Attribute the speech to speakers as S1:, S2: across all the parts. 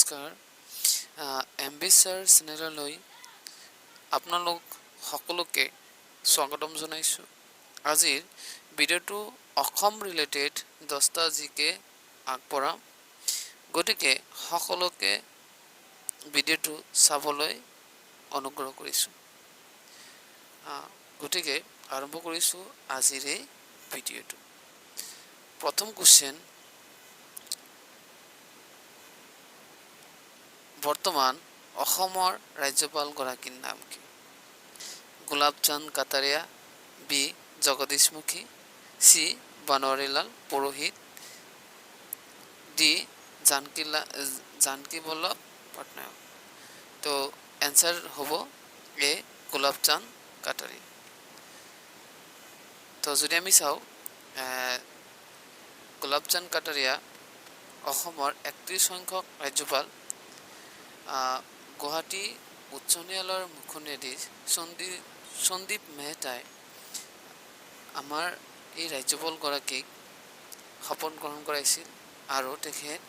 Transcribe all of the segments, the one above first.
S1: নমস্কাৰ, M B sir চেনেললৈ আপোনালোক সকলোকে স্বাগতম জনাইছোঁ। আজিৰ ভিডিঅ'টো অসম ৰিলেটেড 10টা জিকে আগবঢ়াম, গতিকে সকলোকে ভিডিঅ'টো চাবলৈ অনুগ্ৰহ কৰিছোঁ। গতিকে আৰম্ভ কৰিছোঁ আজিৰ এই ভিডিঅ'টো। প্ৰথম কুৱেশ্যন, বৰ্তমান অসমৰ ৰাজ্যপালগৰাকীৰ নাম কি? গোলাপ চান্দ কাটাৰিয়া, বি জগদীশ মুখী, চি বনৱাৰীলাল পুৰোহিত, ডি জানকী বল্লভ পাটনায়ক। তো এনচাৰ হ'ব এ গোলাপ চান্দ কাটাৰিয়া। তো যদি আমি চাওঁ, গোলাপ চান্দ কাটাৰিয়া অসমৰ 31 সংখ্যক ৰাজ্যপাল। গুৱাহাটী উচ্চ ন্যায়ালয়ৰ মুখ্য ন্যায়াধীশ সন্দীপ মেহতাই আমাৰ এই ৰাজ্যপালগৰাকীক শপত গ্ৰহণ কৰাইছিল আৰু তেখেত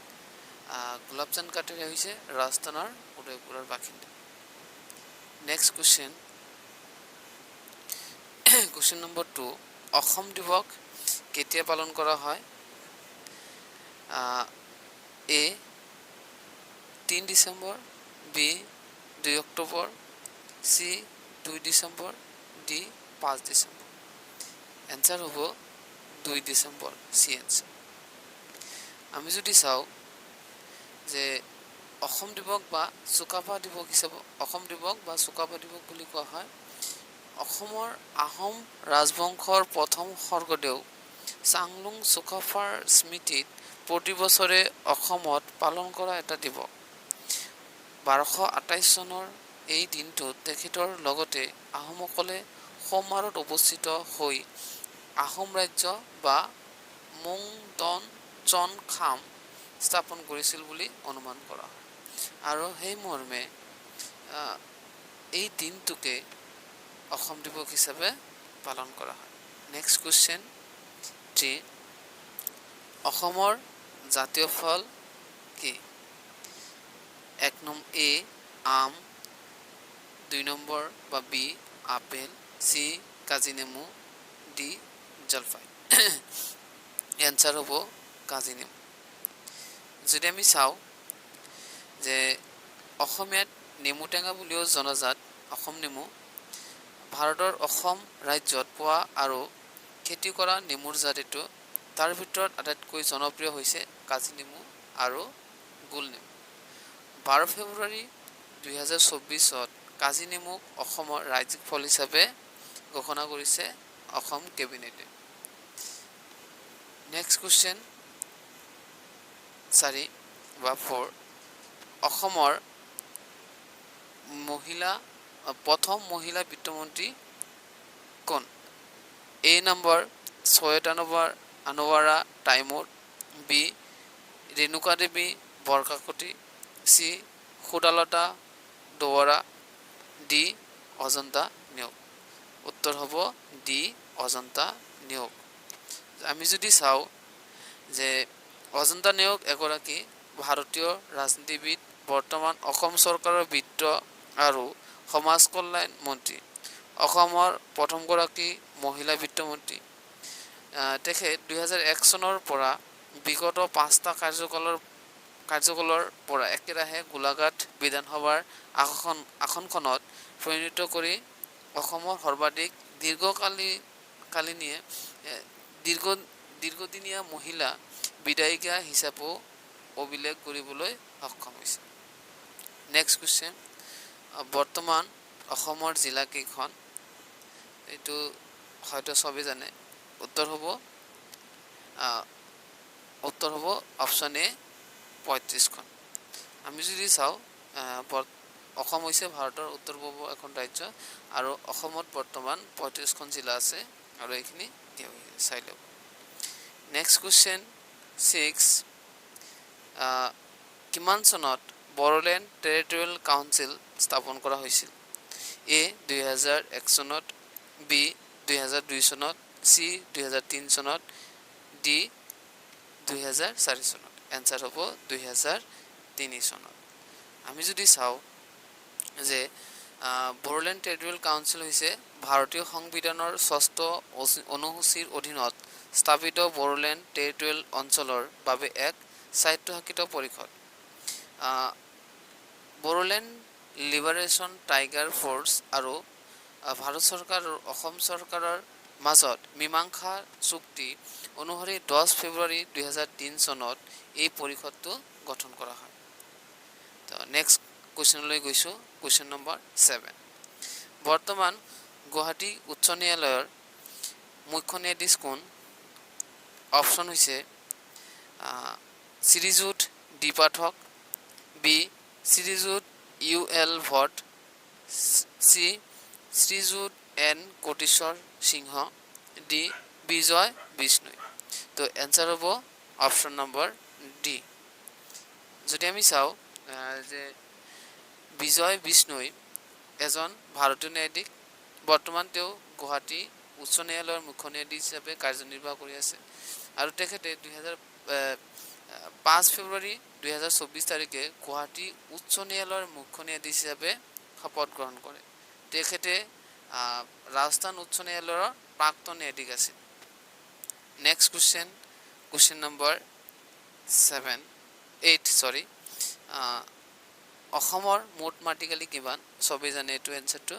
S1: গোলাপচান্দ কাটাৰিয়া হৈছে ৰাজস্থানৰ উদয়পুৰৰ বাসিন্দা। Next question, question number 2, Assam দিৱস কেতিয়া পালন কৰা হয়? A 3 December, B 2 October, C 2 December, D 5 December. Answer হ'ব 2 ডিচেম্বৰ, চি এনচাৰ। আমি যদি চাওঁ যে অসম দিৱস বা চুকাফা দিৱস হিচাপে, অসম দিৱস বা চুকাফা দিৱস বুলি কোৱা হয়, অসমৰ আহোম ৰাজবংশৰ প্ৰথম স্বৰ্গদেউ চাংলুং চুকাফাৰ স্মৃতিত প্ৰতি বছৰে অসমত পালন কৰা এটা দিৱস। 1228 চনৰ এই দিনটোত তেখেতৰ লগতে আহোমসকলে সৌমাৰত উপস্থিত হৈ আহোম ৰাজ্য বা মুং দন চন খাম স্থাপন কৰিছিল বুলি অনুমান কৰা হয় আৰু সেই মৰ্মে এই দিনটোকে অসম দিৱস হিচাপে পালন কৰা হয়। নেক্সট কুৱেশ্যন 3, অসমৰ জাতীয় ফল কি? এক নং এ আম, দুই নম্বৰ বা বি আপেল, চি কাজি নেমু, ডি জলফাই। এনচাৰ হ'ব কাজি নেমু। যদি আমি চাওঁ যে অসমীয়াত নেমু টেঙা বুলিও জনাজাত অসম নেমু ভাৰতৰ অসম ৰাজ্যত পোৱা আৰু খেতি কৰা নেমুৰ জাত এইটো। তাৰ ভিতৰত আটাইতকৈ জনপ্ৰিয় হৈছে কাজি নেমু আৰু গোল নেমু। 12 ফেব্ৰুৱাৰী 2024ত কাজি নেমুক অসমৰ ৰাজ্যিক ফল হিচাপে ঘোষণা কৰিছে অসম কেবিনেটে। নেক্সট কুৱেশ্যন 4 বা 4, অসমৰ প্ৰথম মহিলা বিত্তমন্ত্ৰী কোন? এ নম্বৰ Syeda Anowara Taimur, B Renuka Devi Borkakoti, C Sudalata Dowerah, D Ajanta Neog. উত্তৰ হ'ব ডি অজন্তা নেওগ। আমি যদি চাওঁ যে অজন্তা নেওগ এগৰাকী ভাৰতীয় ৰাজনীতিবিদ, বৰ্তমান অসম চৰকাৰৰ বিত্ত আৰু সমাজ কল্যাণ মন্ত্ৰী, অসমৰ প্ৰথমগৰাকী মহিলা বিত্তমন্ত্ৰী। তেখেত 2001 চনৰ পৰা বিগত পাঁচটা কাৰ্যকালৰ পৰা একেৰাহে গোলাঘাট বিধানসভাৰ আসনখনত প্ৰতিনিধিত্ব কৰি অসমৰ সৰ্বাধিক দীৰ্ঘদিনীয়া মহিলা বিধায়িকা হিচাপেও অভিলেখ কৰিবলৈ সক্ষম হৈছে। নেক্সট কুৱেশ্যন, বৰ্তমান অসমৰ জিলা কেইখন? এইটো হয়তো চবেই জানে। উত্তৰ হ'ব অপশ্যন এ 35খন। আমি যদি চাওঁ, অসম হৈছে ভাৰতৰ উত্তৰ পূবৰ এখন ৰাজ্য আৰু অসমত বৰ্তমান 35খন জিলা আছে আৰু এইখিনি চাই লওক। নেক্সট কুৱেশ্যন 6, কিমান চনত বড়োলেণ্ড টেৰিটৰিয়েল কাউন্সিল স্থাপন কৰা হৈছিল? এ 2001 চনত, বি 2002 চনত, চি 2003 চনত, ডি 2004 চনত। এনচাৰ হ'ব 2003 তিনি চনত। আমি যদি চাওঁ যে বড়োলেণ্ড টেৰিটৰিয়েল কাউন্সিল হৈছে ভাৰতীয় সংবিধানৰ ষষ্ঠ অনুসূচীৰ অধীনত স্থাপিত বড়োলেণ্ড টেৰিটৰিয়েল অঞ্চলৰ বাবে এক স্বায়ত্তশাসিত পৰিষদ। বড়োলেণ্ড লিবাৰেশ্যন টাইগাৰ ফ'ৰ্চ আৰু ভাৰত চৰকাৰ আৰু অসম চৰকাৰৰ মাজত মীমাংসা চুক্তি অনুসৰি 10 ফেব্ৰুৱাৰী 2003 চনত এই পৰিষদটো গঠন কৰা হয়। তো নেক্সট কুৱেশ্যনলৈ গৈছোঁ, কুৱেশ্যন নম্বৰ 7। বৰ্তমান গুৱাহাটী উচ্চ ন্যায়ালয়ৰ মুখ্য ন্যায়াধীশ কোন? অপশ্যন হৈছে শ্ৰীযুত ডি পাঠক, বি শ্ৰীযুত ইউ এল ভট্ট, চি শ্ৰীযুত এন কোটিশ্বৰ সিংহ, ডি বিজয় বিষ্ণুই। তো এনচাৰ হ'ব অপশ্যন নম্বৰ ডি। যদি আমি চাওঁ যে বিজয় বিষ্ণুই এজন ভাৰতীয় ন্যায়াধীশ। বৰ্তমান তেওঁ গুৱাহাটী উচ্চ ন্যায়ালয়ৰ মুখ্য ন্যায়াধীশ হিচাপে কাৰ্যনিৰ্বাহ কৰি আছে আৰু তেখেতে 2005 ফেব্ৰুৱাৰী 2024 তাৰিখে গুৱাহাটী উচ্চ ন্যায়ালয়ৰ মুখ্য ন্যায়াধীশ হিচাপে শপত গ্ৰহণ কৰে। তেখেতে ৰাজস্থান উচ্চ ন্যায়ালয়ৰ প্ৰাক্তন ন্যায়াধীশ আছিল। Next question, question number 7, 8, sorry। অসমৰ মুঠ মাটিকালি কিমান? চবেই জানে এইটো এনচাৰটো।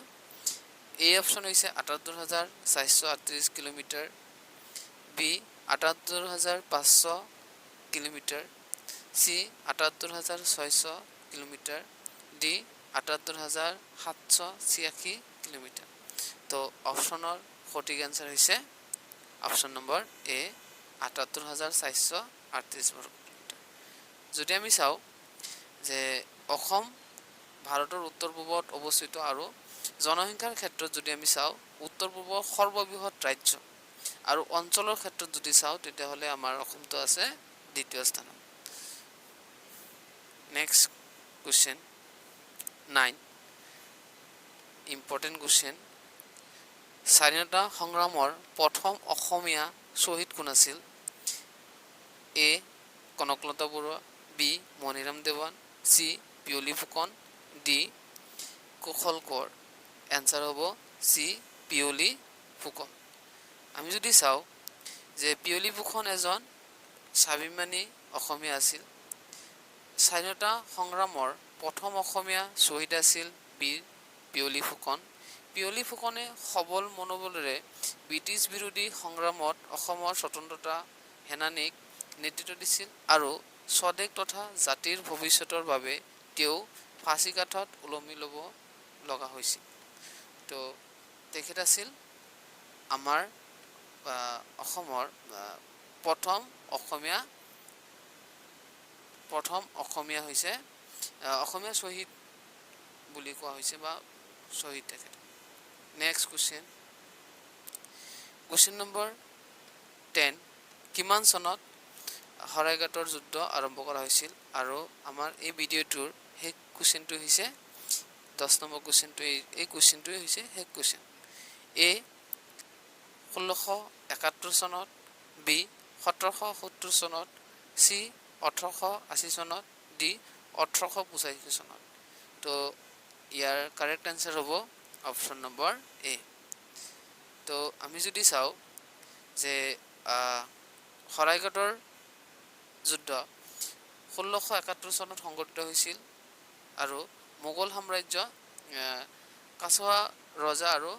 S1: এ অপশ্যন হৈছে 78,438 kilometre, B 78,500 kilometre, C 78,600 kilometre, D 78,786 kilometre. তো অপশ্যনৰ সঠিক এনচাৰ হৈছে অপশ্যন নম্বৰ এ, 78,438 বৰ্গ কিলোমিটাৰ। যদি আমি চাওঁ যে অসম ভাৰতৰ উত্তৰ পূবত অৱস্থিত আৰু জনসংখ্যাৰ ক্ষেত্ৰত যদি আমি চাওঁ, উত্তৰ পূবৰ সৰ্ববৃহৎ ৰাজ্য আৰু অঞ্চলৰ ক্ষেত্ৰত যদি চাওঁ, তেতিয়াহ'লে আমাৰ অসমটো আছে দ্বিতীয় স্থানত। Next question 9, important question। স্বাধীনতা সংগ্ৰামৰ প্ৰথম অসমীয়া শ্বহীদ কোন আছিল? A Kanaklata Baruah, B Maniram Dewan, C Piyoli Phukan, D Kushal Konwar. Answer হ'ব চি পিয়লি ফুকন। আমি যদি চাওঁ যে পিয়লি ফুকন এজন স্বাভিমানী অসমীয়া আছিল। স্বাধীনতা সংগ্ৰামৰ প্ৰথম অসমীয়া শ্বহীদ আছিল বীৰ পিয়লি ফুকন। পিয়লি ফুকনে সবল মনোবলেৰে ব্ৰিটিছ বিৰোধী সংগ্ৰামত অসমৰ স্বতন্ত্ৰতা সেনানীক নেতৃত্ব দিছিল আৰু স্বদেশ তথা জাতিৰ ভৱিষ্যতৰ বাবে তেওঁ ফাঁচী কাঠত ওলমি ল'ব লগা হৈছিল। তো তেখেত আছিল আমাৰ অসমৰ প্ৰথম অসমীয়া হৈছে অসমীয়া শ্বহীদ বুলি কোৱা হৈছে বা শ্বহীদ তেখেত। Next question, question number 10। কিমান চনত শৰাইঘাটৰ যুদ্ধ আৰম্ভ কৰা হৈছিল? আৰু আমাৰ এই ভিডিঅ'টোৰ শেষ কুৱেশ্যনটো হৈছে 10 নম্বৰ কুৱেশ্যনটো। এই কুৱেশ্যনটোৱে হৈছে শেষ কুৱেশ্যন। এ 1671 চনত, বি 1770 চনত, চি 1880 চনত, ডি 1885 চনত। তো ইয়াৰ কাৰেক্ট এনচাৰ হ'ব অপশ্যন নম্বৰ এ। তো আমি যদি চাওঁ যে শৰাইঘাটৰ যুদ্ধ 1671 চনত সংঘটিত হৈছিল আৰু মোগল সাম্ৰাজ্য কাছৱা ৰজা আৰু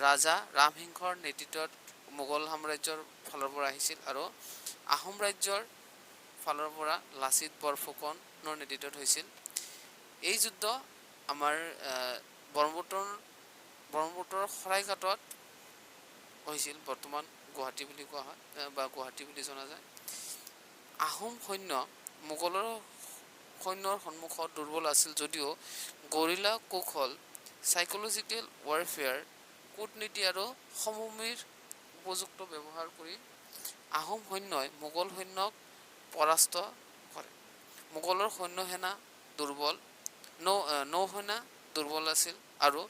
S1: ৰাজা ৰামসিংহৰ নেতৃত্বত মোগল সাম্ৰাজ্যৰ ফালৰ পৰা আহিছিল আৰু আহোম ৰাজ্যৰ ফালৰ পৰা লাচিত বৰফুকনৰ নেতৃত্বত হৈছিল। এই যুদ্ধ আমাৰ ব্ৰহ্মপুত্ৰৰ শৰাইঘাটত হৈছিল, বৰ্তমান গুৱাহাটী বুলি কোৱা হয় বা গুৱাহাটী বুলি জনা যায়। আহোম সৈন্য মোগলৰ সৈন্যৰ সন্মুখত দুৰ্বল আছিল যদিও গৰিলা কৌশল, চাইকলজিকেল ৱাৰফেয়াৰ, কূটনীতি আৰু সমভূমিৰ উপযুক্ত ব্যৱহাৰ কৰি আহোম সৈন্যই মোগল সৈন্যক পৰাস্ত কৰে। মোগলৰ সৈন্য সেনা দুৰ্বল, নৌসেনা দুৰ্বল আছিল আৰু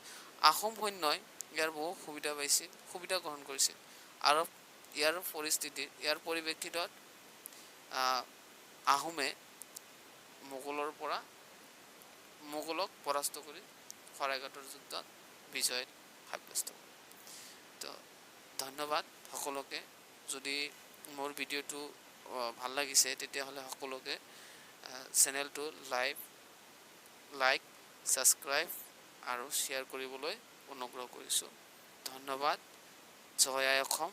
S1: আহোম সৈন্যই ইয়াৰ বহু সুবিধা পাইছিল, সুবিধা গ্ৰহণ কৰিছিল আৰু ইয়াৰ পৰিপ্ৰেক্ষিতত আহোমে মোগলৰ পৰা মোগলক পৰাস্ত কৰি শৰাইঘাটৰ যুদ্ধত বিজয় সাব্যস্ত কৰে। তো ধন্যবাদ সকলোকে। যদি মোৰ ভিডিঅ'টো ভাল লাগিছে, তেতিয়াহ'লে সকলোকে চেনেলটো লাইক, ছাবস্ক্ৰাইব আৰু শ্বেয়াৰ কৰিবলৈ অনুগ্ৰহ কৰিছোঁ। ধন্যবাদ। জয় আই অসম।